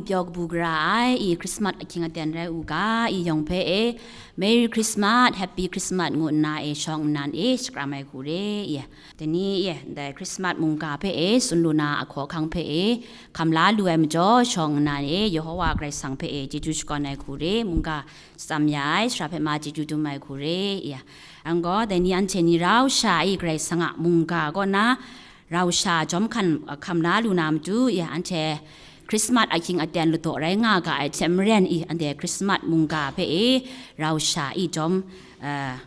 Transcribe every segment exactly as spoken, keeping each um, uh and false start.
Pyaw kabu gara ai i, Christmas ahkying aten rai u ga i, yawng hpe e, Merry Christmas, Happy Christmas ngu nna e, shawng nnan e, shakram ai hku re i. Dai ni e, ndai Christmas mungga hpe e, tsun lu na ahkaw ahkang hpe e, hkam la lu ai majaw, shawng nnan e, Yehowa Karai Kasang hpe e, chyeju shakawn ai hku re, mungga tsam ya ai, sara hpe ma chyeju dum ai hku re i. Ang gaw, dai ni anhte ni rau sha i, Karai Kasang a mungga kaw na, rau sha jawm hkan, hkam la lu na matu, ya, anhte Christmas ahkying aten ladaw rai nga ga ai hte maren i, anhte Christmas mungga hpe e rau sha i jawm, eh,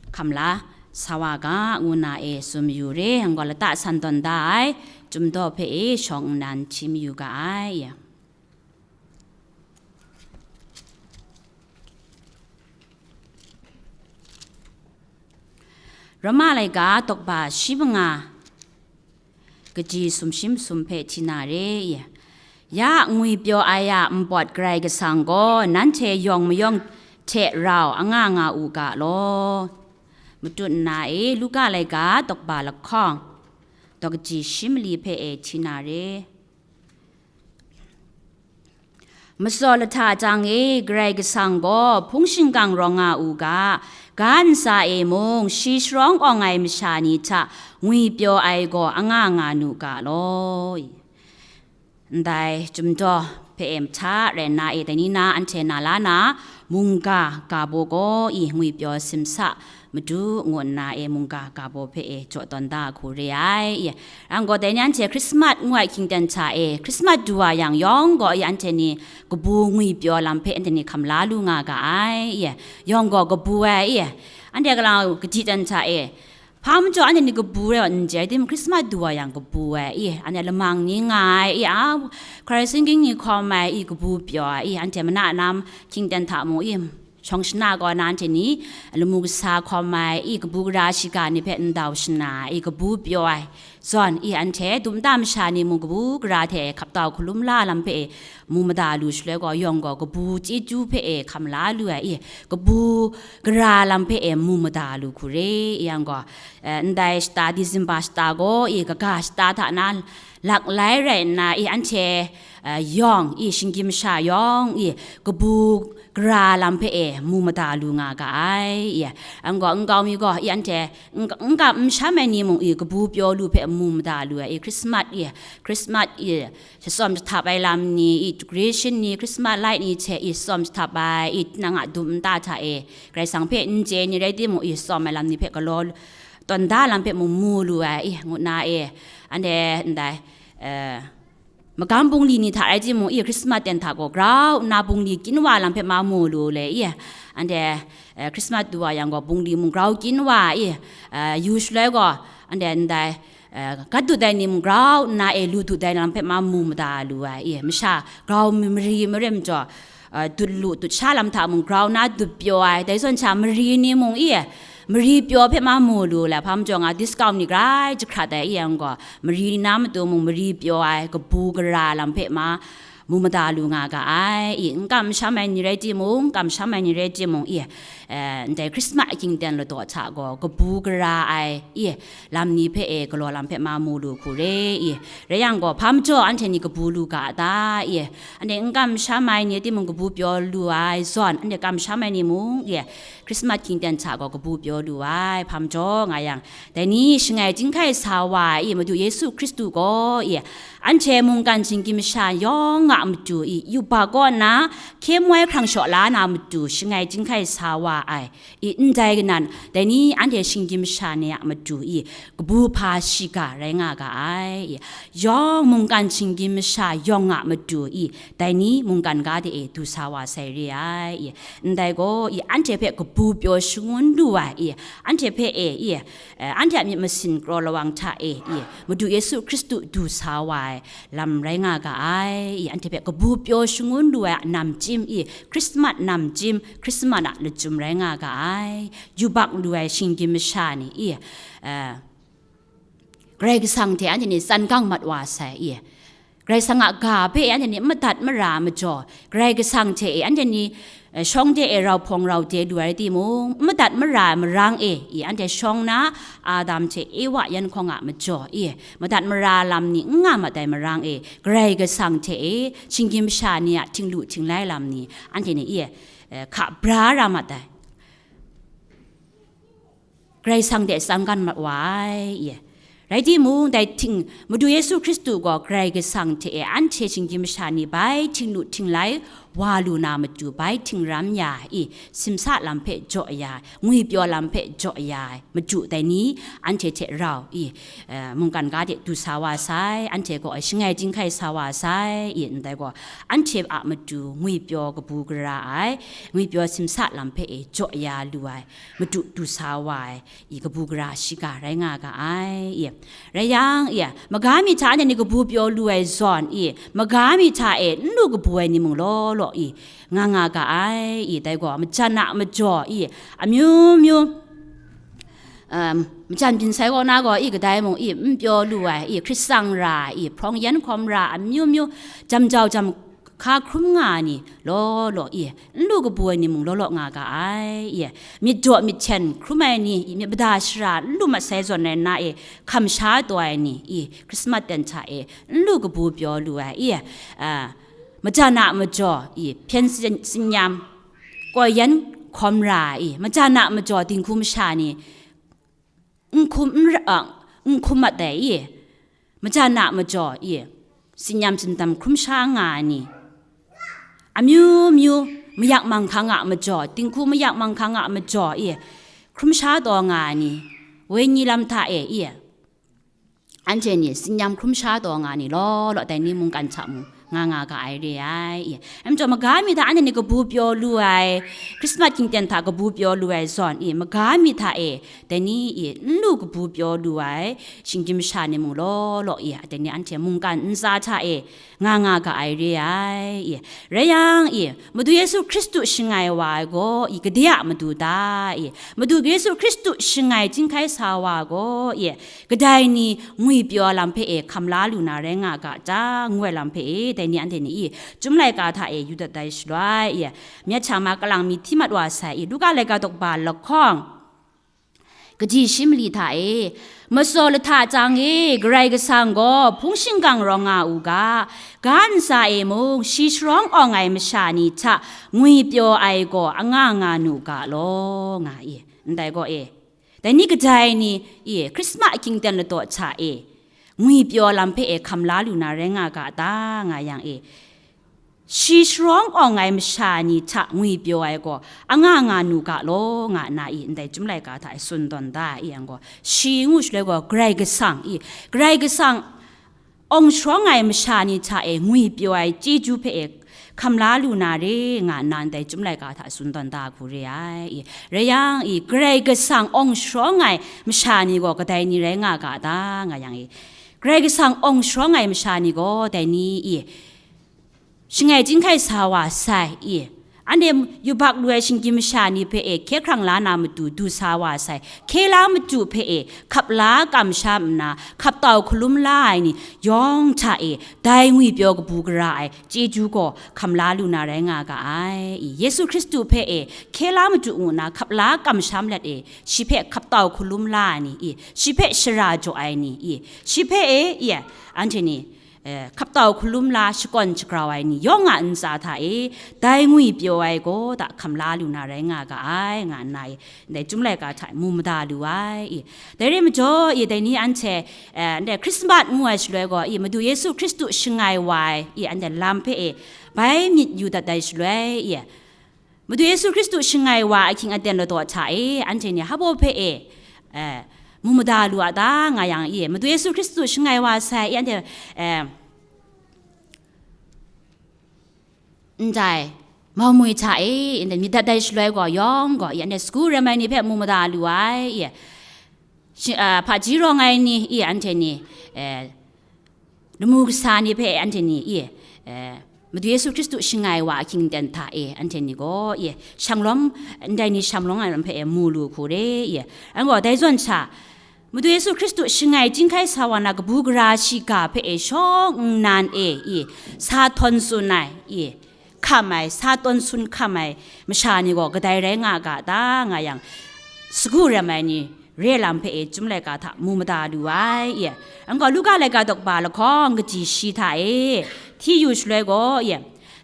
hkam la sa wa ga, ngu na e tsun mayu re, ang gaw lata san tawn da ai, Chyum daw hpe e shawng nnan hti mayu ga ai, ya. Roma laika tawkba shi manga kaji sumshi masum hpe hti na re i. Ya ngwi pyaw ai a npawt Karai Kasang gaw nanhte yawng mayawng hte rau anga nga u ga law. Matut nna e, Luka laika tawkba lahkawng, daw kaji shi mali hpe e hti na re. Matsaw lahta jang e, Karai Kasang gaw hpung shingkang rawng nga u ga, ga ntsa e mung shi sharawng awng ai masha ni hta ngwi pyaw ai gaw anga nga nu ga law. Ndai Chyum daw hpe e mahta rai nna e, dai ni na anhte na la na, mungga ga baw gaw i ngwi pyaw simsa madu ngu nna e, mungga ga baw hpe e jaw tawn da hku re ai i. Ang gaw dai ni anhte Christmas ngu ai hkying ten hta e, Christmas du wa yang yawng gaw i anhte ni kabu ngwi pyaw lam hpe anhte ni hkam la lu nga ga ai i. Yawng gaw kabu ai i. Anhte galang kadi ten hta e, hpa majaw anhte ni kabu rai wa n jai, tim Christmas du wa yang kabu ai i. Anhte lamang ni nga ai i, a, Hkarai singgying ni hkawm ai i, kabu pyaw ai i. Anhte mana nam hkying ten hta mung i, shawng shana kaw na anhte ni lamu kasa hkawm ai i, kabu gara shiga ni hpe ndau shana ai i, kabu pyaw ai zawn i, anhte dum nta masha ni mung kabu gara hte hkap tau hkalum la lam hpe e mu mada lu shaloi gaw, yawng gaw kabu chyeju hpe e hkam la lu ai i, kabu gara lam hpe e mu mada lu hku re i. Yang gaw, eh, ndai shata, December shata gaw i, kaga shata hta na laklai rai nna i, anhte, eh, yawng i, shinggyim masha yawng i, kabu gara lam hpe e mu mada lu nga ga ai i. Ang gaw nkau mi gaw i, anhte n-, n kam n sham ai ni mung i, kabu pyaw lu hpe mu mada lu ai i, Christmas i, Christmas i, shatsawm jahtap ai lam ni i, decoration ni, Christmas light ni hte i, shatsawm jahtap ai i, nang a dum nta hta e, Karai Kasang hpe n chye ni rai timung i, shatsawm ai lam ni hpe galaw tawn da lam hpe mung mu lu ai i, ngu nna e, anhte ndai, eh, magam bungli ni hta rai timung i, Christmas ten hta gaw grau nna bungli kyin wa lam hpe ma mu lu le i, anhte, eh, Christmas du wa yang gaw bungli mung grau kyin wa i, eh, yu shaloi gaw, anhte ndai, eh, gat dut ai ni mung grau nna e lu dut ai lam hpe ma mu mada lu ai i, masha grau mi-, mari marim jaw, eh, dut lu dut sha lam hta mung grau na dut pyaw ai, dai zawn sha mari ni mung i, mari pyaw hpe ma mu lu la, hpa majaw nga discount ni grai jahkrat ai i, yang gaw, mari ni na matu mung mari pyaw ai, kabu gara lam hpe ma mu mada lu nga ga ai i, n kam sham ai ni rai timung, n kam sham ai ni rai timung i, eh, ndai Christmas ahkying ten ladaw hta gaw, kabu gara ai i, lam ni hpe e, galaw lam hpe ma mu lu hku re i. Rai yang gaw, hpa majaw anhte ni kabu lu ga a ta i? Anhte n kam sham ai ni timung kabu pyaw lu ai zawn, anhte kam sham ai ni mung i, Christmas hkying ten hta gaw kabu pyaw lu ai, hpa majaw nga yang, dai ni shangai chyinghkai sa wa ai i, Madu Yesu Hkristu gaw i, anhte mungkan shinggyim masha yawng a matu i, yubak kaw nna hkye moi hkrang shaw la na matu shangai chyinghkai sa wa ai i, ndai kanan, dai ni anhte shinggyim masha ni a matu i, kabu hpa shiga rai nga ga ai i, yawng mungkan shinggyim masha yawng a matu i, dai ni mungkan ga de e du sa wa sai re ai i, ndai gaw i, anhte hpe kabu pyaw shangun lu ai i, anhte hpe e i, eh, anhte a myit masin kraw lawang hta e i, Madu Yesu Hkristu du sa wa ai lam rai nga ga ai i, anhte hpe kabu pyaw shangun lu ai a namchyim i, Christmas namchyim, Christmas a lachyum rai nga ga ai. Yubak lu ai shinggyim masha ni i, eh, Karai Kasang hte anhte ni tsan gang mat wa sai i, Karai Kasang a ga hpe anhte ni madat mara majaw, Karai Kasang hte e anhte ni E, shawng de e rau hpawng rau de lu ai rai timung, madat mara ai marang e, i, anhte shawng na Adam hte Ewa yan hkawng a majaw, i, madat mara lam ni n nga mat ai marang e, Karai Kasang hte e, shinggyim masha ni a htinglu htinglai lam ni, anhte ni, i, e, hka bra ra mat ai. Karai Kasang hte tsang kan mat wa ai, i. Rai timung, dai hting, Madu Yesu Hkristu gaw Karai Kasang hte e anhte shinggyim masha ni bai htingnu htinglai wa lu na matu, bai htingram ya ai, i, simsa lam hpe jaw ya ai, ngwipyaw lam hpe jaw ya ai, matu dai ni anhte hte rau, i, eh, mungkan ga de du sa wa sai, anhte gaw shangai chyinghkai sa wa sai, i, ndai gaw anhte a matu ngwipyaw kabu gara ai, ngwipyaw simsa lam hpe e jaw ya lu ai, matu du sa wa ai, i, kabu gara shiga rai nga ga ai, i. Rai yang, i, maga mi hta anhte ni kabu pyaw lu ai zawn, i, maga mi hta e n lu kabu ai ni mung law law, i, nga nga ga ai, i, dai gaw majan a majaw, i, amyu myu, um, majan byin sai kaw na gaw, i, kadai mung, i, n pyaw lu ai, i, hkrit tsang ra ai, i, hprawng yan hkawm ra ai, amyu myu, jam jau jam hka hkrum nga ai ni law law, i, n lu kabu ai ni mung law law nga ga ai, i, myit daw myit hten hkrum ai ni, i, myit mada shara n lu mat sai zawn rai nna, i, hkam sha taw ai ni, i, Krismas ten hta e n lu kabu pyaw lu ai, i, a, majan a majaw, i, hpyen tsin-, tsinyam, koi yan hkawm ra ai, i, majan a majaw dinghku masha ni, n hkum n ra-, a, n hkum mat ai, i, majan a majaw, i, tsinyam tsindam hkrum sha nga ai ni, amyu myu mayak manghkang a majaw, dinghku mayak manghkang a majaw, i, hkrum sha taw nga ai ni, wenyi lam hta e, i, anhte ni tsinyam hkrum sha taw nga ai ni law law, dai ni mungkan hta mung nga nga ga ai re ai, i. Em jaw, maga mi hta anhte ni kabu pyaw lu ai, Krismas hkying ten hta kabu pyaw lu ai zawn, i, maga mi hta e, dai ni, i, n lu kabu pyaw lu ai, shinggyim masha ni mung law law, i, dai ni anhte mungkan ntsa hta e nga nga ga ai re ai, i. Rai yang, i, Madu Yesu Hkristu shangai wa ai gaw, i, gade a matu ta, i, Madu Yesu Hkristu shangai chyinghkai sa wa ai gaw, i, kadai ni ngwipyaw lam hpe e hkam la lu na rai nga ga ta, ngu ai lam hpe e, dai ni anhte ni, i, Chyum laika hta e yu dat dai shaloi, i, myit hta ma kalang mi hti mat wa sai, i, Luka laika daw ba lahkawng, kaji shi mali hta e, matsaw lahta chyang e, Karai Kasang gaw hpung shingkang rawng nga u ga, ga ntsa e mung shi sharawng awng ai masha ni hta ngwipyaw ai gaw anga nga nu ga law, nga i, ndai gaw e. Dai ni kadai ni, i, Krismas ahkying ten ladaw hta e, ngwipyaw lam hpe e hkam la lu na rai nga ga ta, nga yang e, shi sharawng awng ai masha ni hta ngwipyaw ai gaw, anga nga nu ga law, nga nna, i, ndai Chyum laika hta e tsun tawn da, i, yang gaw, shi ngu shaloi gaw, Karai Kasang, i, Karai Kasang awng sharawng ai masha ni hta e ngwipyaw ai chyeju hpe e hkam la lu na re, nga nna, ndai Chyum laika hta tsun tawn da hku re ai, i. Rai yang, i, Karai Kasang awng sharawng ai masha ni gaw kadai ni rai nga ga ta, nga yang, i, Karai Kasang awng sharawng ai masha ni gaw dai ni, i, shangai chyinghkai sa wa sai, i, anhte yubak lu ai shinggyim masha ni hpe e hkye hkrang la na matu du sa wa sai, hkye la matu hpe e hkap la kamsham nna, hkap tau hkalum la ai ni yawng hta e, dai ngwipyaw kabu gara ai chyeju gaw hkam la lu na rai nga ga ai, i. Yesu Hkristu hpe e hkye la matu ngu nna hkap la kamsham let e, shi hpe hkap tau hkalum la ai ni, i, shi hpe shara jaw ai ni, i, shi hpe e, i, anhte ni, eh, hkap tau hkalum la shakawn shagrau ai ni yawng a ntsa hta e, dai ngwipyaw ai gaw da hkam la lu na rai nga ga ai, nga nna e, ndai Chyum laika hta e mu mada lu ai, i. Dai re majaw, i, dai ni anhte, eh, ndai Krismas ngu ai shaloi gaw, i, Madu Yesu Hkristu shangai wa ai, i, anhte lam hpe e bai myit yu dat ai shaloi, i, Madu Yesu Hkristu shangai wa ahkying aten ladaw hta e, anhte ni hpa hpe e, eh, mu mada lu a ta, nga yang, i, Madu Yesu Hkristu shangai wa sai, i, anhte, eh, ndai mau mwi hta e, i, myit dat ai shaloi gaw yawng gaw, i, anhte sagu ram ai ni hpe mu mada lu ai, i, shi-, ah, hpaji rawng ai ni, i, anhte ni, eh, lamu kasa ni hpe anhte ni, i, eh, Madu Yesu Hkristu shangai wa ahkying ten hta e, anhte ni gaw, i, shanglawm, ndai ni shanglawm ai lam hpe e mu lu hku re, i. Anhte gaw dai zawn sha, Madu Yesu Hkristu shangai chyinghkai sa wa na kabu gara shiga hpe e shawng nnan e, i, sa htawn tsun ai, i, hkam ai, sa tawn sun hkam ai masha ni gaw kadai rai nga ga ta nga yang, sagu rem ai ni re lam hpe e chyum laika hta mu mada lu ai, e. Anhkaw Luka laika daw ba lahkawng kaji shi hta e hti yu shaloi gaw, e,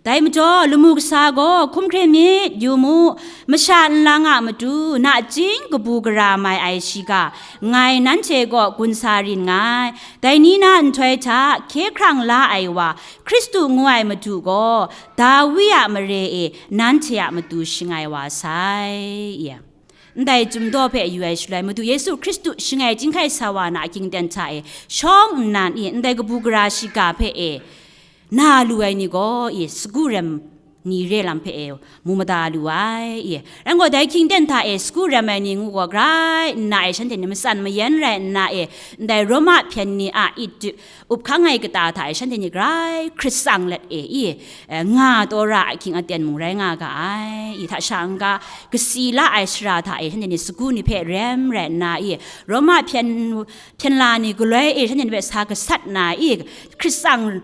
dai majaw, lamu kasa gaw hkum hkrit myit, yu mu, masha nlang a matu nachying kabu gara mai ai shiga ngai nanhte kaw gun sa rin nngai. Dai ni na nhtoi hta hkye hkrang la ai wa, Hkristu ngu ai matu gaw, Dawi a mare e nanhte a matu shangai wa sai, e. Ndai chyum daw hpe yu ai shaloi, Madu Yesu Hkristu shangai chyinghkai sa wa na ahkying aten hta e shawng nnan, e, ndai kabu gara shiga hpe e na lu ai ni gaw, e, sagu rem ni re lam hpe e mu mada lu ai, e. Rai gaw, dai ahkying aten hta e sagu rem ai ni ngu gaw, grai nna e shanhte ni matsan mayan rai nna e, ndai Roma hpyen ni a it up hkang ai kata hta e shanhte ni grai hkrit tsang let e, i, e, nga taw ra ahkying aten mung rai nga ga ai, i, hta sha n-ga, kasi la ai shara hta e shanhte ni sagu ni hpe rem rai nna, i, Roma hpyen, hpyen la ni galoi e shanhte ni hpe sa gasat na, i, hkrit tsang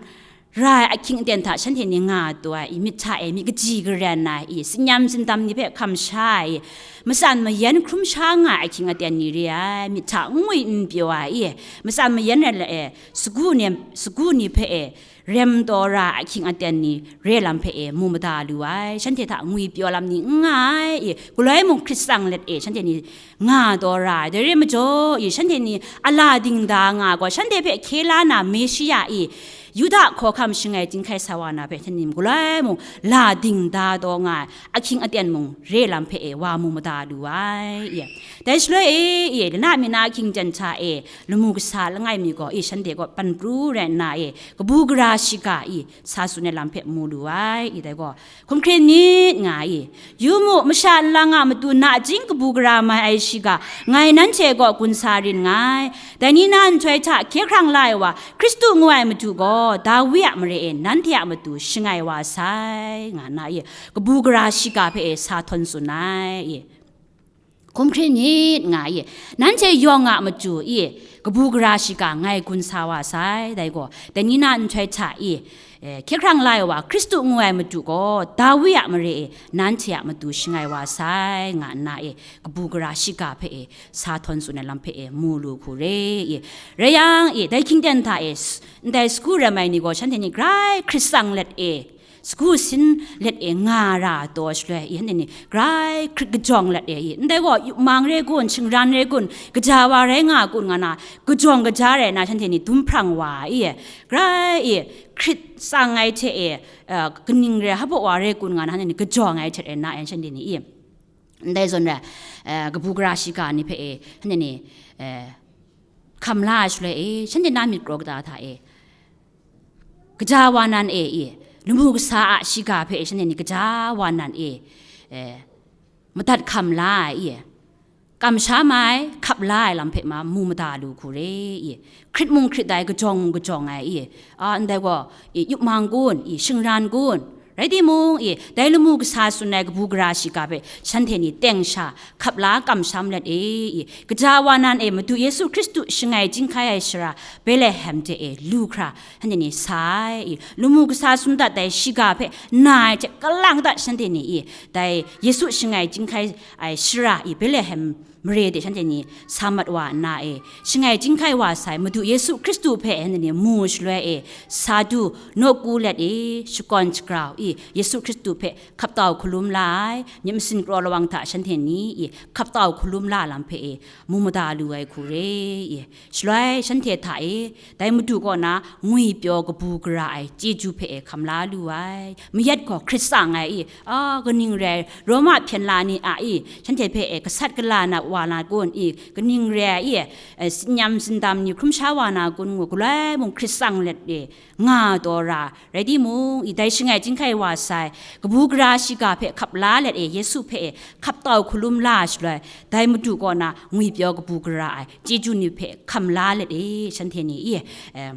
ra ai ahkying aten hta shanhte ni nga taw ai, i, myit hta e myit kaji karen na, i, sinyam sindam ni hpe hkam sha ai, i, matsan mayan hkrum sha nga ai ahkying aten ni re ai, myit hta n ngwi n pyaw ai, i, matsan mayan rai let e, sagu ni, sagu ni hpe e rem taw ra ai ahkying aten ni re lam hpe e mu mada lu ai, shanhte hta ngwi pyaw lam ni n nga ai, i, galoi mung hkrit tsang let e shanhte ni nga taw ra ai. Dai re majaw, i, shanhte ni a la dingda nga gaw, shanhte hpe hkye la na Meshia, i, Yuda hkawhkam shangai chyinghkai sa wa na hpe shanhte ni galoi mung la dingda taw nga ai ahkying aten mung re lam hpe e wa mu mada lu ai, i. Dai shaloi e, i, lana mi na ahkying aten hta e lamu kasa langai mi gaw, i, shanhte kaw pan pru rai nna, i, kabu gara shiga, i, sa tsun ai lam hpe mu lu ai, i, dai gaw, hkum hkrit myit, nga ai, i. Yu mu, masha nlang a matu nachying kabu gara mai ai shiga ngai nanhte kaw gun sa rin nngai. Dai ni na nhtoi hta hkye hkrang la ai wa, Hkristu ngu ai matu gaw, Dawi a mare e nanhte a matu shangai wa sai, nga nna, i, kabu gara shiga hpe e sa htawn tsun ai, i. Hkum hkrit myit, nga ai, i. Nanhte yawng a matu, i, kabu gara shiga ngai gun sa wa sai, dai gaw, dai ni na nhtoi hta, i, e, hkye hkrang la ai wa, Hkristu ngu ai matu gaw, Dawi a mare e nanhte a matu shangai wa sai, nga nna, e, kabu gara shiga hpe e sa htawn tsun ai lam hpe e mu lu hku re, i. Rai yang, i, dai ahkying aten hta e, s-, ndai sagu rem ai ni gaw shanhte ni grai hkrit tsang let e, sagu sin let e nga ra taw shaloi, i, shanhte ni grai hkrit kajawng let e, i, ndai gaw yup mang re kun, shingran re kun, kaja wa rai nga kun, nga na kajawng kaja rai na shanhte ni dum hprang wa ai, i, grai, i, hkrit tsang ai hte e, a, kaning re hpaw wa re kun, nga na shanhte ni kajawng ai hte rai na, e, shanhte ni, i, ndai zawn rai, e, kabu gara shiga ni hpe e shanhte ni, e, hkam la ai shaloi e, shanhte na myit kraw kata hta e, kaja wa nan e, i, lamu kasa a shiga hpe e shanhte ni kaja wa nan e, e, madat hkam la ai, i, kamsham ai, hkap la ai lam hpe ma mu mada lu hku re, i, hkrit mung hkrit ai, kajawng mung kajawng ai, i, a, ndai gaw, i, yup mang kun, i, shingran kun, rai timung, i, dai lamu kasa tsun ai kabu gara shiga hpe shanhte ni teng sha hkap la kamsham let e, i, kaja wa nan e Madu Yesu Hkristu shangai chyinghkai ai shara Betlehem de e lu hkra shanhte ni sa ai, i, lamu kasa tsun dat ai shiga hpe na ai hte kalang dat shanhte ni, i, dai Yesu shangai chyinghkai ai shara, i, Betlehem mare de shanhte ni sa mat wa nna e, shangai chyinghkai wa sai Madu Yesu Hkristu hpe shanhte ni mu shaloi e, sa du, nawku let e, shakawn shagrau, i, Yesu Hkristu hpe hkap tau hkalum la ai, myit masin kraw lawang hta shanhte ni, i, hkap tau hkalum la lam hpe e mu mada lu ai hku re, i. Shaloi shanhte hta e, dai Madu kaw na ngwi pyaw kabu gara ai chyeju hpe e hkam la lu ai. Mayat gaw hkrit tsang ai, i, a, kaning rai, Roma hpyen la ni a, i, shanhte hpe e gasat gala na wa na kun, i, kaning rai, i, e, sinyam sindam ni hkrum sha wa na kun ngu, galoi mung hkrit tsang let e nga taw ra, rai timung, i, dai shangai chyinghkai wa sai kabu gara shiga hpe hkap la let e, Yesu hpe e hkap tau hkalum la shaloi, dai Madu kaw na ngwi pyaw kabu gara ai chyeju ni hpe hkam la let e, shanhte ni, i, e,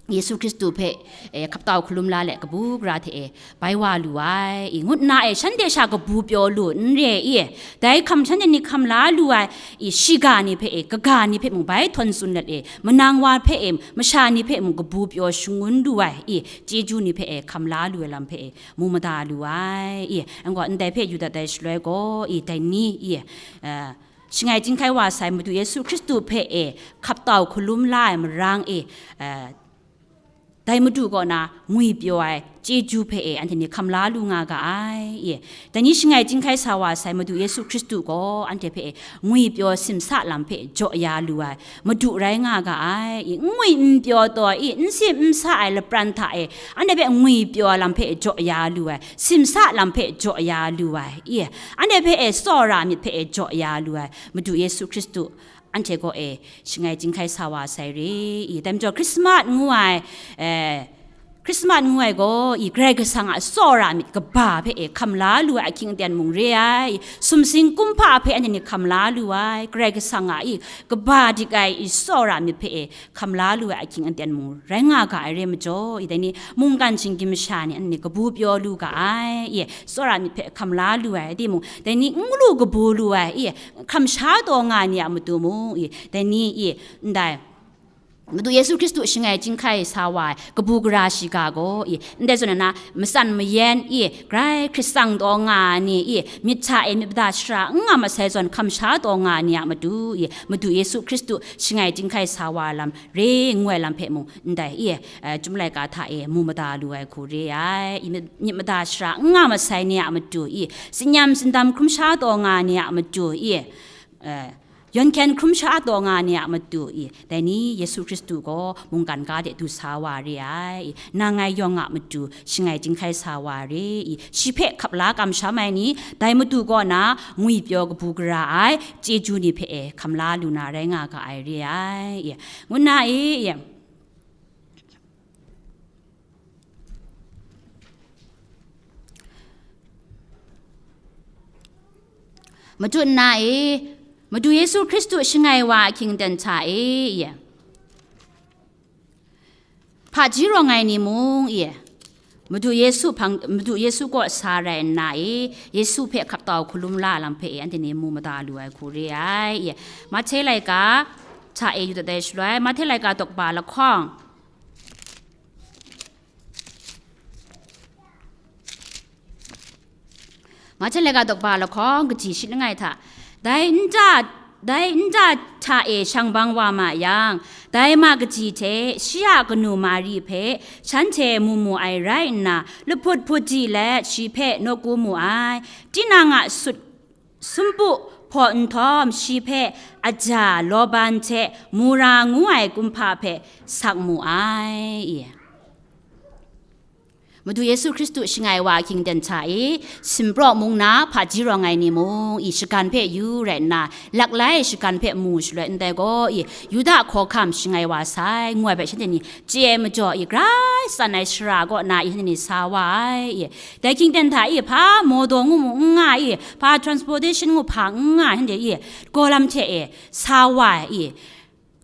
Yesu Hkristu hpe, e, hkap tau hkalum la let kabu gara hte, e, bai wa lu ai, i, ngut nna, e, shanhte sha kabu pyaw lu n re, i, dai hkam shanhte ni hkam la lu ai, i, shiga ni hpe, e, kaga ni hpe mung bai htawn tsun let, e, manang wa hpe, e, masha ni hpe mung kabu pyaw shangun lu ai, i, chyeju ni hpe, e, hkam la lu ai lam hpe, e, mu mada lu ai, i, angaw ndai hpe yu dat ai shaloi gaw, i, dai ni, i, e, shangai chyinghkai wa sai Madu Yesu Hkristu hpe, e, hkap tau hkalum la ai marang, e, e, dai Madu kaw na ngwi pyaw ai chyeju hpe, e, anhte ni hkam la lu nga ga ai, i. Dai ni shangai chyinghkai sa wa sai Madu Yesu Hkristu gaw anhte hpe, e, ngwi pyaw simsa lam hpe jaw ya lu ai Madu rai nga ga ai, i. N ngwi n pyaw taw, i, n sim n sa ai lapran hta e, anhte hpe ngwi pyaw lam hpe jaw ya lu ai, simsa lam hpe jaw ya lu ai, i. Anhte hpe, e, tsawra myit hpe, e, jaw ya lu ai Madu Yesu Hkristu, anhte gaw, e, shangai chyinghkai sa wa sai re, i. Dai majaw Christmas ngu ai, e, Christmas ngu ai gaw, i, Karai Kasang a tsawra myit kaba hpe, e, hkam la lu ai ahkying aten mung re ai, i. Sumsing kumhpa hpe anhte ni hkam la lu ai, Karai Kasang a, i, kaba dik ai, i, tsawra myit hpe, e, hkam la lu ai ahkying aten mung rai nga ga ai re majaw, i, dai ni mungkan shinggyim masha ni anhte ni kabu pyaw lu ga ai, i, tsawra myit hpe hkam la lu ai, timung, dai ni n lu kabu lu ai, i, hkam sha taw nga ni a matu mung, i, dai ni, i, ndai, Madu Yesu Hkristu shangai chyinghkai sa wa ai kabu gara shiga gaw, i, ndai zawn na, matsan mayan, i, grai hkrit tsang taw nga ni, i, myit hta e myit mada shara n nga masai zawn hkam sha taw nga ni a matu, i, Madu Yesu Hkristu shangai chyinghkai sa wa lam re ngu ai lam hpe mung ndai, i, e, Chyum laika hta e mu mada lu ai hku re ai, i, myit, myit mada shara n nga masai ni a matu, i, tsinyam tsindam hkrum sha taw nga ni a matu, i, e, yawn hkyen hkrum sha taw nga ni a matu, i, dai ni Yesu Hkristu gaw mungkan ga de du sa wa re ai, i, nang ngai yawng a matu shangai chyinghkai sa wa re, i, shi hpe hkap la kamsham ai ni, dai Madu kaw na ngwi pyaw kabu gara ai chyeju ni hpe, e, hkam la lu na rai nga ga ai re ai, i, ngu nna, i, i, Madu nna e, Madu Yesu Hkristu shangai wa ahkying ten hta e, hpaji rawng ai ni mung e, Madu Yesu hpang, Madu Yesu kaw sa rai nna e, Yesu hpe hkap tau hkalum la lam hpe e, anhte ni mu mada lu ai hku re ai, e. Mahte laika hta e yu dat ai shaloi, Mahte laika daw kaba lahkawng, Mahte laika daw kaba lahkawng kaji shi langai hta, dai nta, dai nta hta e shang bang wa ma yang, dai ma kaji hte shi a kanu Mari hpe shanhte mu mu ai rai nna, lahput hput di let shi hpe nawku mu ai. Tinang a sut sumpu hpaw nhtawm, shi hpe aja Lawban hte Mura ngu ai kumhpa hpe sak mu ai. Madu Yesu Hkristu shangai wa ahkying ten hta e, Simpraw mung na hpaji rawng ai ni mung, i, shagan hpe yu rai nna, laklai shagan hpe mu shaloi ndai gaw, i, Yuda hkawhkam shangai wa sai, ngu ai hpe shanhte ni chye ai majaw, i, grai tsan ai shara kaw na, i, shanhte ni sa wa ai, i, dai ahkying ten hta, i, hpa mawdaw ngu mu n nga, i, hpa transportation ngu hpa n nga, shanhte, i, gaw lam hte e sa wa ai, i,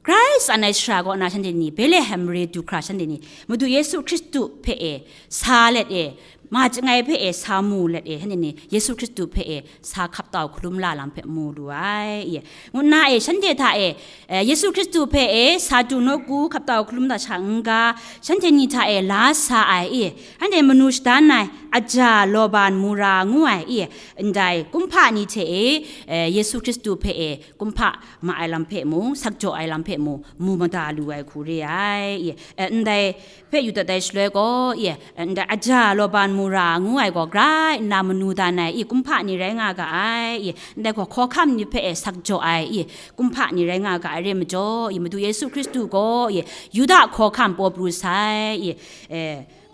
grai tsan ai shara kaw na shanhte ni, Betlehem mare du hkra shanhte ni, Madu Yesu Hkristu hpe e, sa let e, ma chyangai hpe e, sa mu let e, shanhte ni, Yesu Hkristu hpe e, sa hkap tau hkalum la lam hpe mu lu ai, i. Ngu nna e, shanhte hta e, e, Yesu Hkristu hpe e, sa du nawku hkap tau hkalum da sha n ga, shanhte ni hta e, la sa ai, i. Shanhte manu shadan ai, aja Lawban Mura ngu ai, i. Ndai kumhpa ni hte e, e, Yesu Hkristu hpe e, kumhpa ma ai lam hpe mung, sakjaw ai lam hpe mung, mu mada lu ai hku re ai, i, e, ndai hpe yu dat ai shaloi gaw, i, e, ndai aja Lawban Mura ngu ai gaw grai nna manu dan ai, i, kumhpa ni rai nga ga ai, i, ndai gaw hkawhkam ni hpe e sakjaw ai, i, kumhpa ni rai nga ga ai re majaw, i, Madu Yesu Hkristu gaw, i, Yuda hkawhkam paw pru sai, i, e,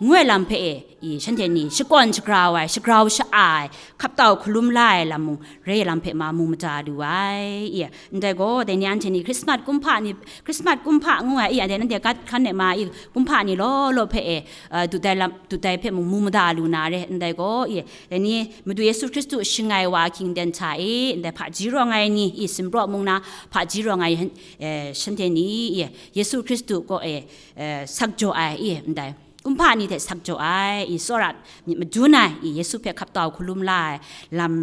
ngu ai lam hpe e, i, shanhte ni shakawn shagrau ai, shagrau sha-a ai, hkap tau hkalum la ai lam mung, re ai lam hpe ma mu mada lu ai, i, ndai gaw, dai ni anhte ni Krismas kumhpa ni, Krismas kumhpa ngu ai, i, anhte nanhte gat hkan e ma, i, kumhpa ni law law hpe e, uh, dut dai lam, dut dai hpe mung mu mada lu na re, ndai gaw, i, dai ni Madu Yesu Hkristu shing ai wa ahkying ten hta e, ndai hpaji rawng ai ni, i, Simpraw mung na hpaji rawng ai, eh, shanhte ni, i, Yesu Hkristu kaw e, eh, sak jaw ai, i, ndai kumhpa ni hte sak jaw ai, i, tsawra myit madun ai, i, Yesu hpe hkap tau hkalum la ai lam,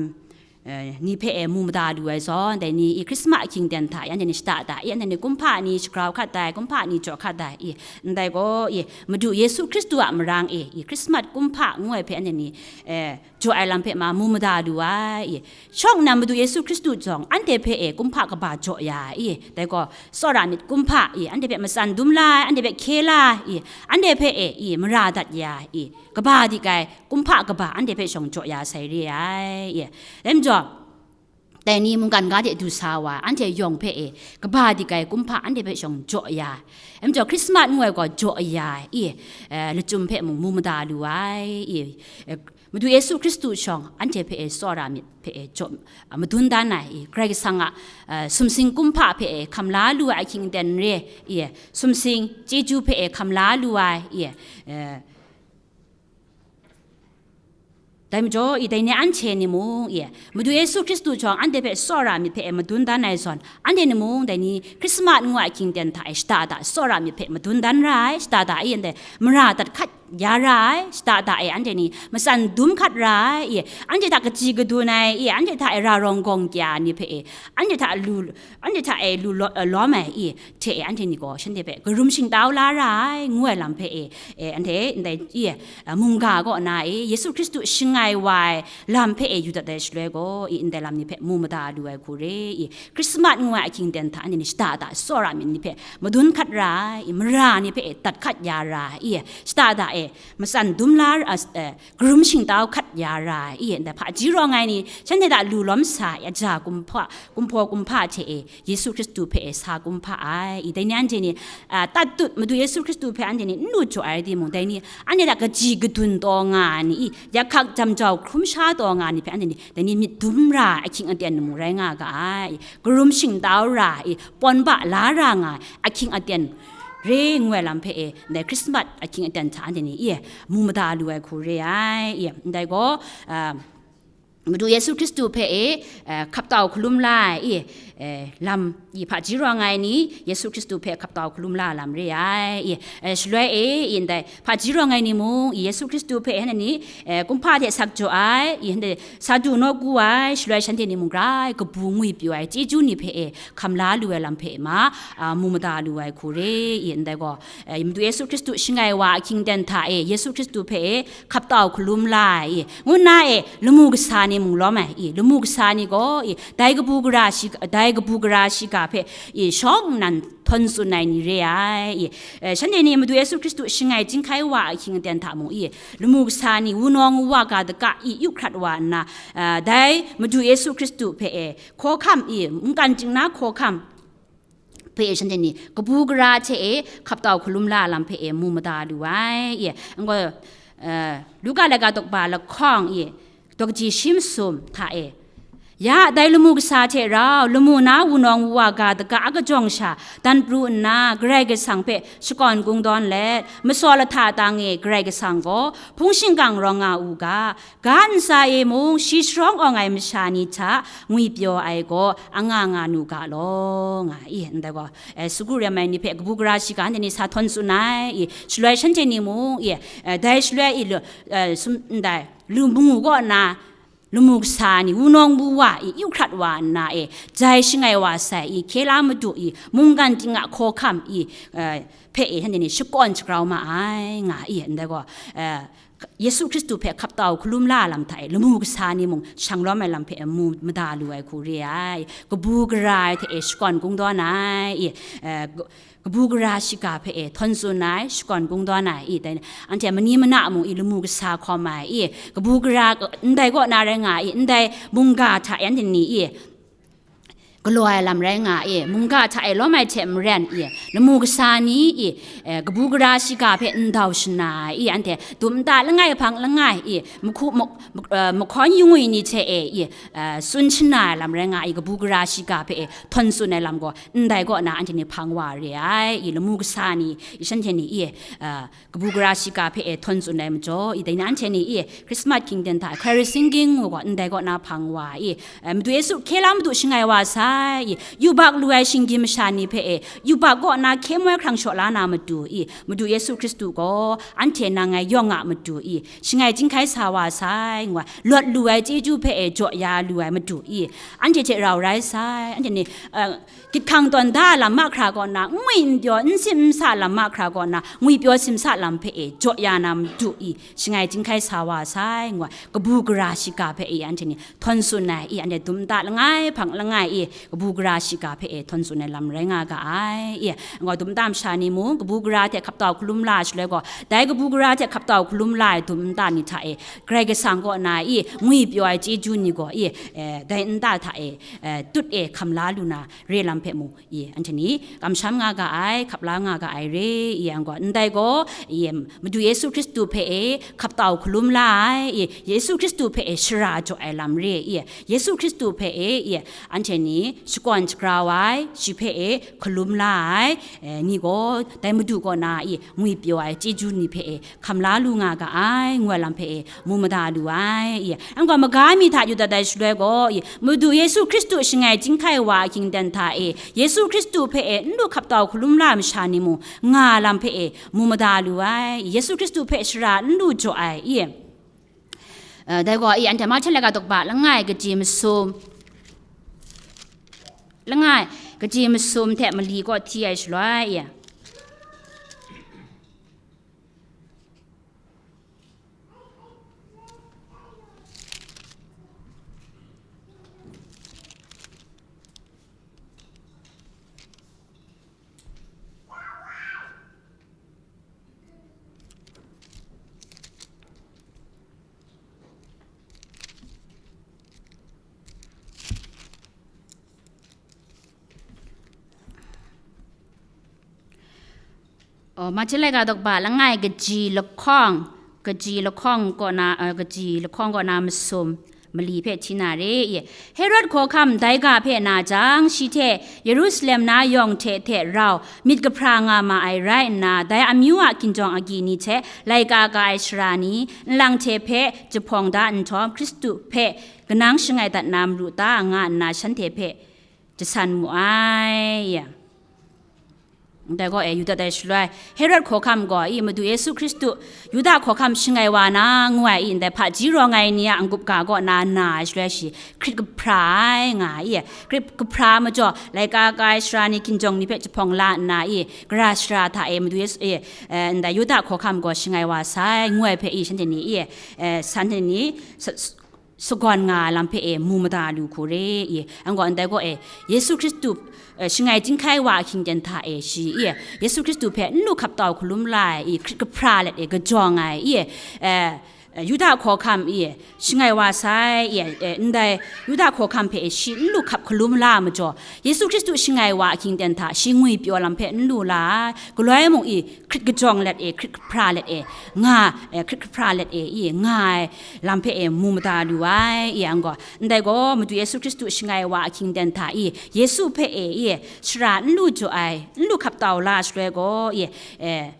eh, ni hpe e mu mada lu ai zawn, dai ni, i, Krismas ahkying ten hta, i, anhte ni shada da, i, anhte ni kumhpa ni shagrau hkat dai, kumhpa ni jaw hkat dai, i, ndai gaw, i, Madu Yesu Hkristu a marang e, i, Krismas kumhpa ngu ai hpe anhte ni, eh, jaw ai lam hpe ma mu mada lu ai, i, shawng nnan Madu Yesu Hkristu jawng anhte hpe e kumhpa kaba jaw ya ai, i, dai gaw, tsawra myit kumhpa, i, anhte hpe matsan dum la ai, anhte hpe hkye la ai, i, anhte hpe e, i, mara dat ya ai, i, kaba dik ai kumhpa kaba anhte hpe shawng jaw ya sai re ai, i. Dai majaw, dai ni mungkan ga hte du sa wa, anhte yawng hpe e kaba dik ai kumhpa anhte hpe shawng jaw ya ai. Dai majaw, Krismas ngu ai gaw jaw ya ai, i, eh, lachyum hpe mung mu mada lu ai, i, eh, Madu Yesu Hkristu shawng anhte hpe e tsawra myit hpe e jaw, ah, madun dan ai, i, Karai Kasang a, ah, sumsing kumhpa hpe e hkam la lu ai ahkying ten re, i, sumsing chyeju hpe e hkam la lu ai, i, eh, dai majaw, i, dai ni anhte ni mung, i, Madu Yesu Hkristu jawng anhte hpe tsawra myit hpe e madun dan ai zawn, anhte ni mung dai ni Krismas ngu ai ahkying ten hta e shada da tsawra myit hpe madun dan ra ai, shada da e anhte mara dat hkat ya ra ai, shada da e anhte ni matsan dum hkat ra ai, i, anhte hta kaji kadun ai, i, anhte hta e ra rawng gawng kya ni hpe e, anhte hta lu, anhte hta e lu law-, lawm ai, i, hte e anhte ni gaw shanhte hpe karum shingtau la ra ai, ngu ai lam hpe e, e, anhte ndai, i, mungga kaw na e, Yesu Hkristu shing ai wa ai lam hpe e yu dat ai shaloi gaw, i, ndai lam ni hpe mu mada lu ai hku re, i, Krismas ngu ai ahkying ten hta anhte ni shada da tsawra myit ni hpe madun hkat ra ai, i, mara ni hpe e dat hkat ya ra ai, i, shada da e matsan dum la ra, eh, karum shingtau hkat ya ra ai, i, ndai hpaji rawng ai ni, shanhte hta lu lawm sa ai, aja kumhpa, kumhpaw kumhpa hte e, Yesu Hkristu hpe e sa kumhpa ai, i, dai ni anhte ni, ah, tat tut Madu Yesu Hkristu hpe anhte ni n lu jaw ai rai timung, dai ni anhte hta kaji kadun taw nga ai ni, i, yak hkak jam jau hkrum sha taw nga ai ni hpe anhte ni, dai ni myit dum ra ai ahkying aten mung rai nga ga ai, i, karum shingtau ra ai, i, pawn ba la ra nga ai ahkying aten re ngu ai lam hpe e, ndai Krismas ahkying aten hta anhte ni, i, mu mada lu ai hku re ai, i, ndai gaw, ah, Madu Yesu Hkristu hpe e, eh, hkap tau hkalum la ai, i, eh, lam, i, hpaji rawng ai ni, Yesu Hkristu hpe hkap tau hkalum la lam re ai, i, eh, shaloi e, i, ndai hpaji rawng ai ni mung, i, Yesu Hkristu hpe, anhte ni, eh, kumhpa hte sak jaw ai, i, anhte sa du nawku ai, shaloi shanhte ni mung grai kabu ngwipyaw ai chyeju ni hpe e hkam la lu ai lam hpe ma, ah, mu mada lu ai hku re, i, ndai gaw, eh, Madu Yesu Hkristu shing ai wa ahkying ten hta e, Yesu Hkristu hpe e hkap tau hkalum la ai, i, ngu nna e, lamu kasa ni mung lawm ai, i, lamu kasa ni gaw, i, dai kabu gara shi-, dai kabu gara shiga hpe, i, shawng nnan htawn tsun ai ni re ai, i, eh, shanhte ni Madu Yesu Hkristu shing ai chyinghkai wa ahkying aten hta mung, i, lamu kasa ni wunawng wuwa ga daga, i, yu hkrat wa nna, ah, dai Madu Yesu Hkristu hpe e hkawhkam, i, mungkan chying na hkawhkam, hpe e shanhte ni kabu gara hte e hkap tau hkalum la lam hpe e mu mada lu ai, i, n gaw, eh, Luka laika daw ba lahkawng, i, daw kaji shi masum hta e, ya dai lamu kasa hte rau, lamu na wunawng wuwa ga daga a kajawng sha dan pru nna, Karai Kasang hpe shakawn kungdawn let, masaw lahta tang e Karai Kasang gaw hpung shingkang rawng nga u ga, ga ntsa e mung shi sharawng awng ai masha ni hta ngwipyaw ai gaw anga nga nu ga law, nga i, ndai gaw, eh, sagu rem ai ni hpe kabu gara shiga anhte ni sa htawn tsun ai, i, shaloi shanhte ni mung, i, eh, dai shaloi, i, lu-, eh, sum, ndai, lu-, lamu kaw na, lamu kasa ni, wunawng wuwa, i, yu hkrat wa nna, e, jai shing ai wa sai, i, hkye la madu, i, mungkan ting a hkawhkam, i, eh, hpe, i, shanhte ni shakawn shagrau ma ai, nga i, ndai gaw, eh, Yesu Hkristu hpe hkap tau hkalum la lam hta e, lamu kasa ni mung shang lawm ai lam hpe mu mada lu ai hku re ai, kabu gara ai hte e shakawn kungdawn ai, i, eh, kabu gara shiga hpe e htawn tsun ai, shakawn kungdawn ai, i, dai, anhte mani mana mung, i, lamu kasa hkawm ai, i, kabu gara, ndai kaw na rai nga, i, ndai mungga hta e anhte ni, i, galaw ai lam rai nga i, mungga hta e lawm ai hte maren i, lamu kasa ni i, eh, kabu gara shiga hpe ndau shana ai i, anhte dum nta langai hpang langai i, mahku, mah-, eh, mahkawn yungwi ni hte e i, eh, tsun shana ai lam rai nga i, kabu gara shiga hpe e htawn tsun ai lam gaw ndai kaw na anhte ni hpang wa re ai i, lamu kasa ni i, shanhte ni i, eh, kabu gara shiga hpe e htawn tsun ai majaw i, dai na anhte ni i, Christmas hkying ten hta, carol singing ngu gaw ndai kaw na hpang wa i, eh, Madu Yesu hkye la Madu shangai wa sai i, yubak lu ai shinggyim masha ni hpe e, yubak kaw na hkye moi hkrang shaw la na matu i, Madu Yesu Hkristu gaw anhte nang ngai yawng a matu i, shangai chyinghkai sa wa sai, ngu ai, lawt lu ai chyeju hpe e jaw ya lu ai matu i, anhte hte rau rai sai, anhte ni, eh, gyit hkang tawn da ai lam mahkra kaw na, n ngwi n pyaw, n sim n sa lam mahkra kaw na, ngwi pyaw sim sa lam hpe e jaw ya na matu i, shangai chyinghkai sa wa sai, ngu ai, kabu gara shiga hpe e anhte ni htawn tsun ai i, anhte dum nta langai hpang langai i, kabu gara shiga hpe e htawn tsun ai lam rai nga ga ai i, ngu ai, dum nta masha ni mung kabu gara hte hkap tau hkalum la ai shaloi gaw, dai kabu gara hte hkap tau hkalum la ai dum nta ni hta e, Karai Kasang kaw na i, ngwi pyaw ai chyeju ni gaw i, eh, dai nta hta e, eh, tut e hkam la lu na re lam hpe mu i, anhte ni kamsham nga ga ai, hkap la nga ga ai re i, yang gaw, ndai gaw i, Madu Yesu Hkristu hpe e hkap tau hkalum la ai i, Yesu Hkristu hpe e shara jaw ai lam re i, Yesu Hkristu hpe e i, anhte ni shakawn shagrau ai, shi hpe e hkalum la ai, eh, ni gaw dai Madu kaw na i, ngwi pyaw ai chyeju ni hpe e hkam la lu nga ga ai, ngu ai lam hpe e mu mada lu ai i. Anhte gaw, maga mi hta yu dat ai shaloi gaw i, Madu Yesu Hkristu shangai chyinghkai wa ahkying ten hta e, Yesu Hkristu hpe e n lu hkap tau hkalum la ai masha ni mung nga ai lam hpe e mu mada lu ai i, Yesu Hkristu hpe shara n lu jaw ai i. Eh, dai gaw i, anhte Mahte laika daw ba langai kaji masum, langai kaji masum hte mali kaw hti ai shaloi i. Oh, Mahte laika daw ba langai kaji lahkawng, kaji lahkawng kaw na, eh, kaji lahkawng kaw na masum mali hpe hti na re i. Herod hkawhkam dai ga hpe na jang, shi hte Yerusalem na yawng hte hte rau myit kahpra nga ma ai rai nna, dai amyu a ginjawng agyi ni hte laika ka ai sara ni, nlang hte hpe jahpawng da nhtawm, Hkristu hpe kanang shangai dat na maru ta, nga nna shanhte hpe jasan mu ai. Ndai gaw e, yu dat ai shaloi, Herod hkawhkam gaw i, Madu Yesu Hkristu Yuda hkawhkam shangai wa na, ngu ai i, ndai hpaji rawng ai ni a n-gup ga kaw na na ai shaloi shi, hkrit kahpra ai nga ai i, hkrit kahpra majaw, laika ka ai sara ni, ginjawng ni hpe jahpawng la nna i, gara shara hta e, Madu Yesu e, eh, ndai Yuda hkawhkam gaw shangai wa sai, ngu ai hpe i, shanhte ni i, eh, shanhte ni sa-, sagawn nga ai lam hpe e mu mada lu hku re i. Anhte gaw ndai gaw e, Yesu Hkristu, eh, shangai chyinghkai wa ahkying ten hta e shi i, Yesu Hkristu hpe n lu hkap tau hkalum la ai i, hkrit kahpra let e kajawng ai i, eh, Yuda hkawhkam i, shangai wa sai i, eh, ndai Yuda hkawhkam hpe e shi n lu hkap hkalum la ai majaw, Yesu Hkristu shangai wa ahkying ten hta shi ngwi pyaw lam hpe n lu la ai, galoi mung i, hkrit kajawng let e, hkrit kahpra let e, nga, eh, hkrit kahpra let e i, nga ai lam hpe e mu mada lu ai i, anhte gaw, ndai gaw Madu Yesu Hkristu shangai wa ahkying ten hta i, Yesu hpe e i, shara n lu jaw ai, n lu hkap tau la ai shaloi gaw i, eh,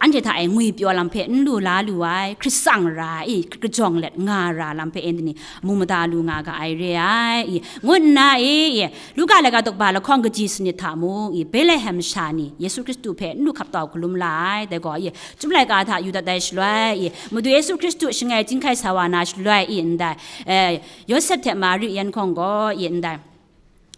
anhte hta e ngwi pyaw lam hpe n lu la lu ai, hkrit tsang ra ai i, hkrit kajawng let nga ra lam hpe e ni mu mada lu nga ga ai re ai i, ngu nna i, i, Luka laika daw ba lahkawng kaji sanit hta mung i, Betlehem masha ni Yesu Hkristu hpe n lu hkap tau hkalum la ai, dai gaw i, Chyum laika hta yu dat ai shaloi i, Madu Yesu Hkristu shangai chyinghkai sa wa na shaloi i, ndai, eh, Yawsep hte Mari yan hkawng gaw i, ndai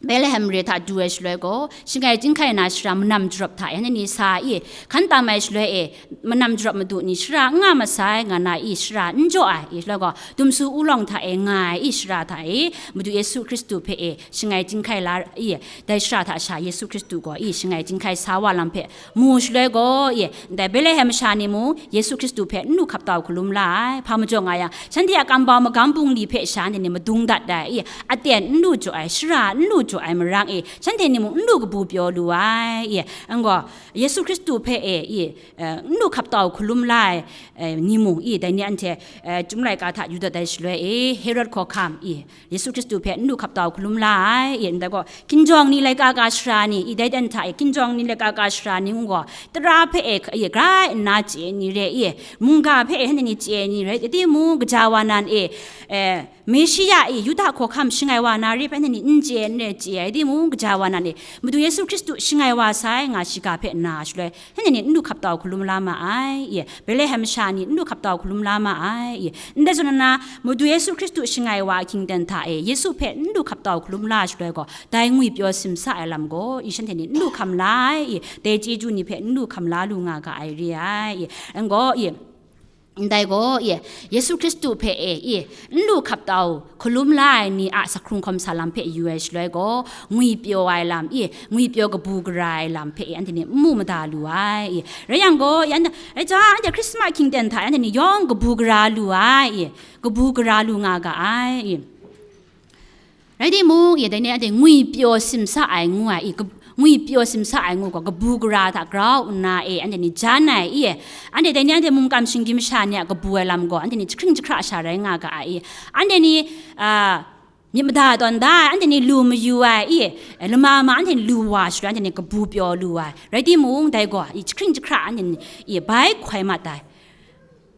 Betlehem mare hta du ai shaloi gaw, shangai chyinghkai na shara manam jarap hta e, anhte ni sa i, hkan tam ai shaloi e, manam jarap madu ni shara n nga masai, nga na i, shara n jaw ai i, shaloi gaw, dumsu ulawng hta e nga ai i, shara hta e, Madu Yesu Hkristu hpe e, shangai chyinghkai la i, dai shara hta sha Yesu Hkristu gaw i, shangai chyinghkai sa wa lam hpe mu shaloi gaw i, ndai Betlehem masha ni mung Yesu Hkristu hpe n lu hkap tau hkalum la ai, hpa majaw nga yang, shanhte a kambau magam bungli hpe sha ni madung dat ai i, aten n lu jaw ai, shara n lu jaw ai marang e, shanhte ni mung n lu kabu pyaw lu ai, i, angaw, Yesu Hkristu hpe e, i, eh, n lu hkap tau hkalum la ai, eh, ni mung, i, dai ni anhte, eh, Chyum laika hta yu dat ai shaloi e, Herod hkawhkam, i, Yesu Hkristu hpe n lu hkap tau hkalum la ai, i, ndai gaw, hkinjawng ni laika ka shara ni, i, dai dan hta e, hkinjawng ni laika ka shara ni n gaw, tara hpe e, i, grai nna chye ai ni re, i, mungga hpe e, shanhte ni chye ai ni re, rai timung, gaja wa nan e, eh, Meshia e, Yuda hkawhkam shangai wa na re hpe, shanhte ni n chye, n re chye ai, rai timung, gaja wa nan e, Madu Yesu Hkristu shangai wa sai, nga shiga hpe nna shaloi, shanhte ni n lu hkap tau hkalum la ma ai, i, Betlehem masha ni n lu hkap tau hkalum la ma ai, i, ndai zawn na, Madu Yesu Hkristu shangai wa ahkying ten hta e, Yesu hpe n lu hkap tau hkalum la shaloi gaw, dai ngwipyaw simsa ai lam gaw, i, shanhte ni n lu hkam la ai, i, dai chyeju ni hpe n lu hkam la lu nga ga ai re ai, i, angaw, i, ndai gaw, i, Yesu Hkristu hpe e, i, n lu hkap tau hkalum la ai ni a sa hkrung hkawm sa lam hpe yu ai shaloi gaw, ngwipyaw ai lam, i, ngwipyaw kabu gara ai lam hpe, i, anhte ni n mu mada lu ai, i. Rai yang gaw, i, anhte, rai ja, anhte Hkrismat ahkying ten hta, anhte ni yawng kabu gara lu ai, i, kabu gara lu nga ga ai, i. Rai timung, i, dai ni anhte ngwipyaw simsa ai ngu ai, i, kab-, ngwipyaw simsa ai ngu gaw, kabu gara hta grau nna e, anhte ni jan ai, i, anhte dai ni anhte mungkan shinggyim masha ni a kabu ai lam gaw, anhte ni jahkring jahkra sha rai nga ga ai, i, anhte ni, a, myit mada tawn da ai, anhte ni lu mayu ai, i, lama ma anhte ni lu wa shaloi, anhte ni kabu pyaw lu ai, rai timung, dai gaw, i, jahkring jahkra anhte ni, i, bai hkoi mat ai.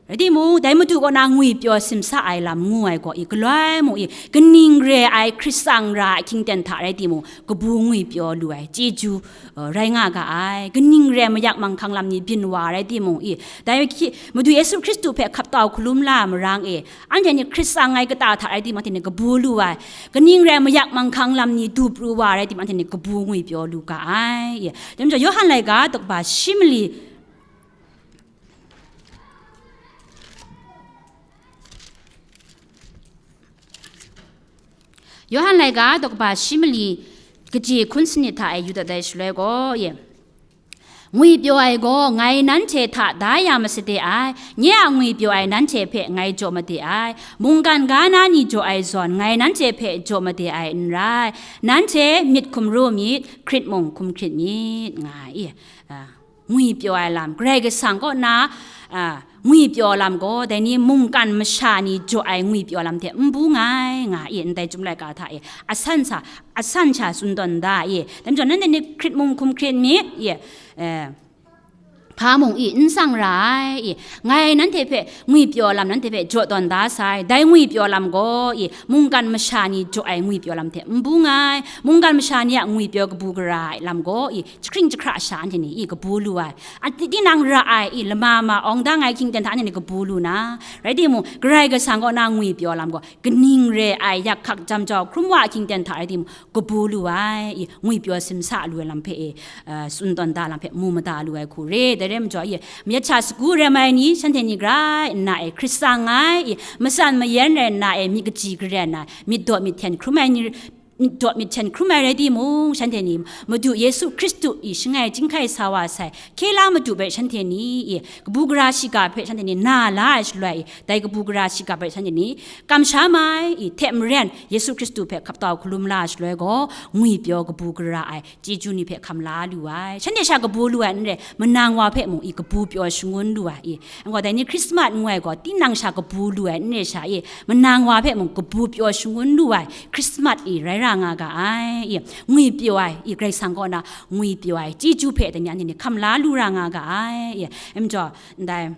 Rai timung, dai Madu kaw na ngwipyaw simsa ai lam ngu ai gaw, i, galoi mung, i, kaning re ai Hkrit tsang ra ahkying ten hta rai timung, kabu ngwipyaw lu ai chyeju, uh, rai nga ga ai. Kaning re ai mayak manghkang lam ni byin wa rai timung, i, dai hki-, Madu Yesu Hkristu hpe hkap tau hkalum la marang e, anhte ni Hkrit tsang ai kata hta rai timung, anhte ni kabu lu ai. Kaning re ai mayak manghkang lam ni du pru wa rai timung, anhte ni kabu ngwipyaw lu ga ai. I, dai majaw, Yawhan laika daw kaba shi mali, Yawhan laika daw kaba shi mali kaji hkun sanit hta e yu dat ai shaloi gaw, i, ngwipyaw ai gaw ngai nanhte hta da ya masade ai, nye a ngwipyaw ai nanhte hpe ngai jaw made ai, mungkan ga na ni jaw ai zawn ngai nanhte hpe jaw made ai n rai, nanhte myit hkum ru myit, hkrit mung hkum hkrit myit, nga ai, i, a. Ngwipyaw ai lam, Karai Kasang kaw na, a, ngwipyaw lam gaw, dai ni mungkan masha ni jaw ai ngwipyaw lam hte n bung ai, nga i, ndai Chyum laika hta e, asan sa, asan sha tsun tawn da i, dai majaw nanhte ni hkrit mung hkum hkrit myit, i, e, hpa mung i, n tsang ra ai, i, ngai nanhte hpe ngwipyaw lam nanhte hpe jaw tawn da sai, dai ngwipyaw lam gaw, i, mungkan masha ni jaw ai ngwipyaw lam hte n bung ai, mungkan masha ni a ngwipyaw kabu gara ai lam gaw, i, jahkring jahkra sha anhte ni, i, kabu lu ai. A, ti-, tinang ra ai, i, lama ma awng dang ai hkying ten hta anhte ni kabu lu na, rai timung, Karai Kasang kaw na ngwipyaw lam gaw, kaning re ai, yak hkak jam jau hkrum wa ahkying ten hta rai timung, kabu lu ai, i, ngwipyaw simsa lu ai lam hpe, i, a, tsun tawn da lam hpe mu mada lu ai hku re. Dai rai majaw, i, mayat sha sagu rem ai ni, shanhte ni grai nna e, Hkrit tsang ai, i, matsan mayan rai nna e, myit kaji karen ai, myit daw myit hten hkrum ai ni, myit daw myit hten hkrum ai rai timung, shanhte ni Madu Yesu Hkristu i shangai chyinghkai sa wa sai, hkye la Madu hpe shanhte ni, i, kabu gara shiga hpe shanhte ni na la ai shaloi, i, dai kabu gara shiga hpe shanhte ni kamsham ai, i, hte maren Yesu Hkristu hpe hkap tau hkalum la ai shaloi gaw, ngwipyaw kabu gara ai chyeju ni hpe hkam la lu ai. Shanhte sha kabu lu ai n rai, manang wa hpe mung, i, kabu pyaw shangun lu ai, i, angaw dai ni Hkrismat n rai gaw, tinang sha kabu lu ai n rai sha, i, manang wa hpe mung kabu pyaw shangun lu ai Hkrismat, i, rai ra nga ga ai, i, ngwipyaw ai, i, Karai Kasang kaw na ngwipyaw ai chyeju hpe dai ni anhte ni hkam la lu ra nga ga ai, i, em jaw, ndai,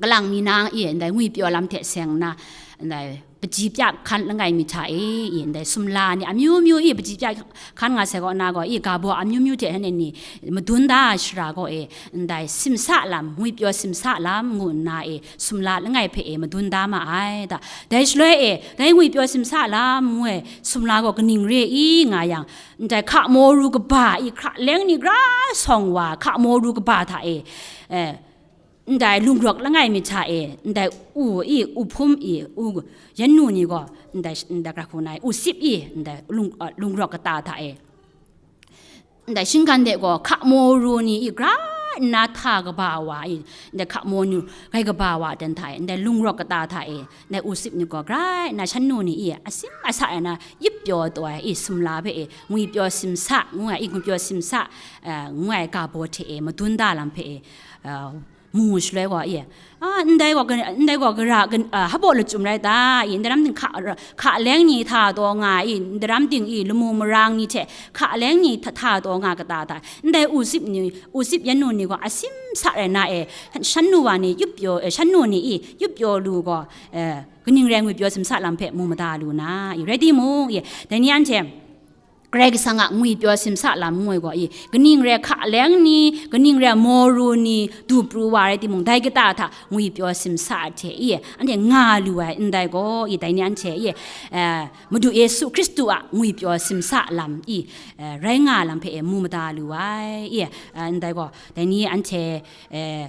kalang mi na, i, ndai ngwipyaw lam hte seng nna, ndai, paji pya hkan langai mi hta e, i, ndai, sumla ni amyu myu, i, paji pya hkan nga sai kaw na gaw, i, ga baw amyu myu hte shanhte ni madun da ai shara gaw, e, ndai, simsa lam, ngwipyaw simsa lam ngu nna, e, sumla langai hpe, e, madun da ma ai da. Dai shaloi, e, dai ngwipyaw simsa lam ngu ai sumla gaw kaning re i nga yang, ndai, hka maw ru kaba, i, hkra leng ni gra sawng wa, hka maw ru kaba hta, e, e, ndai lungrawk langai mi hta e, ndai u i, u hpum i, u yan nu ni gaw, ndai, ndai gra hku na i, u sip i, ndai lung-, a, lungrawk kata hta e, ndai shinggan de gaw hka maw ru ni i, gra nna hta kaba wa i, ndai hka maw nu gai kaba wa dan hta e, ndai lungrawk kata hta e, ndai usip ni gaw grai nna shan nu ni i, asim asa ai na yip pyaw taw ai i, sumla hpe e, ngwi pyaw simsa ngu ai i, ngwi pyaw simsa, eh, ngu ai ga baw hte e, madun da lam hpe e, eh, mu shaloi gaw i, a, ndai gaw, ndai gaw gara, ah, hpabaw lachyum rai ta i, ndaram ting hka, hka leng ni hta taw nga i, ndaram ting i, lamu marang ni hte hka leng ni hta, hta taw nga kata hta, ndai usip ni, usip yan nu ni gaw asim sa rai na e, shan nu wa ni yup pyaw, eh, shan nu ni i yup pyaw lu gaw, eh, kaning rai ngwi pyaw simsa lam hpe mu mada lu na i, rai timung i, dai ni anhte Karai Kasang a ngwi pyaw simsa lam ngoi gaw i, kaning rai hka leng ni, kaning rai maw ru ni, du pru wa rai timung, dai kata hta ngwi pyaw simsa hte i, anhte nga lu ai, ndai gaw i, dai ni anhte i, eh, Madu Yesu Hkristu a ngwi pyaw simsa lam i, eh, rai nga lam hpe e mu mada lu ai i, eh, ndai gaw, dai ni anhte, eh,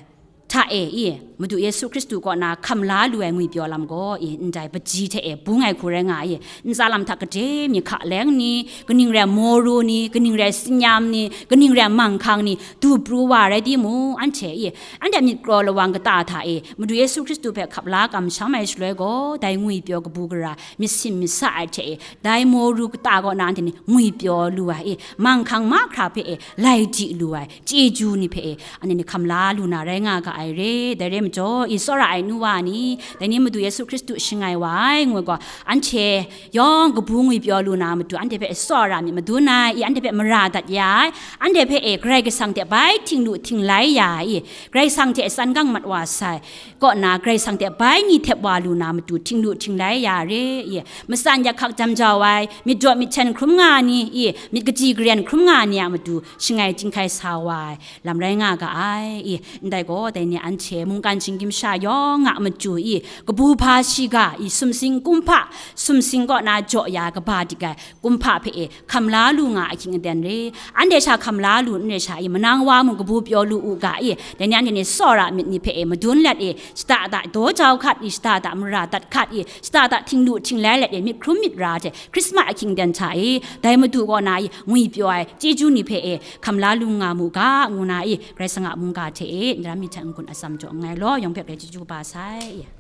hta e i, Madu Yesu Hkristu kaw na hkam la lu ai ngwi pyaw lam gaw i, ndai paji hte e bung ai hku rai nga i, ntsa lam hta gade mi hka leng ni, kaning rai maw ru ni, kaning rai sinyam ni, kaning rai manghkang ni, du pru wa rai timung, anhte i, anhte myit kraw lawang kata hta e, Madu Yesu Hkristu hpe hkap la kamsham ai shaloi gaw, dai ngwi pyaw kabu gara, myit sim myit sa ai hte e, dai maw ru kata kaw na anhte ni ngwi pyaw lu ai i, manghkang mahkra hpe e, lai di lu ai, chyeju ni hpe e, anhte ni hkam la lu na rai nga ga ai re. Dai re majaw, i tsawra ai nu wa ni, dai ni Madu Yesu Hkristu shangai wa ai ngu gaw, anhte yawng kabu ngwi pyaw lu na matu, anhte hpe tsawra myit madun ai i, anhte hpe mara dat ya ai, anhte hpe e Karai Kasang hte bai htinglu htinglai ya ai i, Karai Kasang hte tsan gang mat wa sai, kaw na Karai Kasang hte bai ni htep wa lu na matu, htinglu htinglai ya re i, matsan yak hkak jam jau ai, myit jaw myit hten hkrum nga ni i, myit kaji karen hkrum nga ni a matu, shangai chyinghkai sa wa ai lam rai nga ga ai i, ndai gaw, dai ni anhte mungkan shinggyim sha yawng a matu i, kabu hpa shiga i, sumsing kumhpa, sumsing kaw na jaw ya kaba dik ai, kumhpa hpe e hkam la lu nga ahkying aten re. Anhte sha hkam la lu n re sha i, manang wa mung kabu pyaw lu u ga i, dai ni anhte ni tsawra myit ni hpe e madun let i, shada da daw jau hkat i, shada da mara dat hkat i, shada da htinglu htinglai let i, myit hkrum myit ra hte Hkrismat ahkying aten hta i, dai Madu kaw na i, ngwi pyaw ai chyeju ni hpe e hkam la lu nga mu ga, ngu na i, Karai Kasang a mungga hte e ndaram mi hte n-gun atsam jaw nngai law, yawng hpe grai chyeju kaba sai i.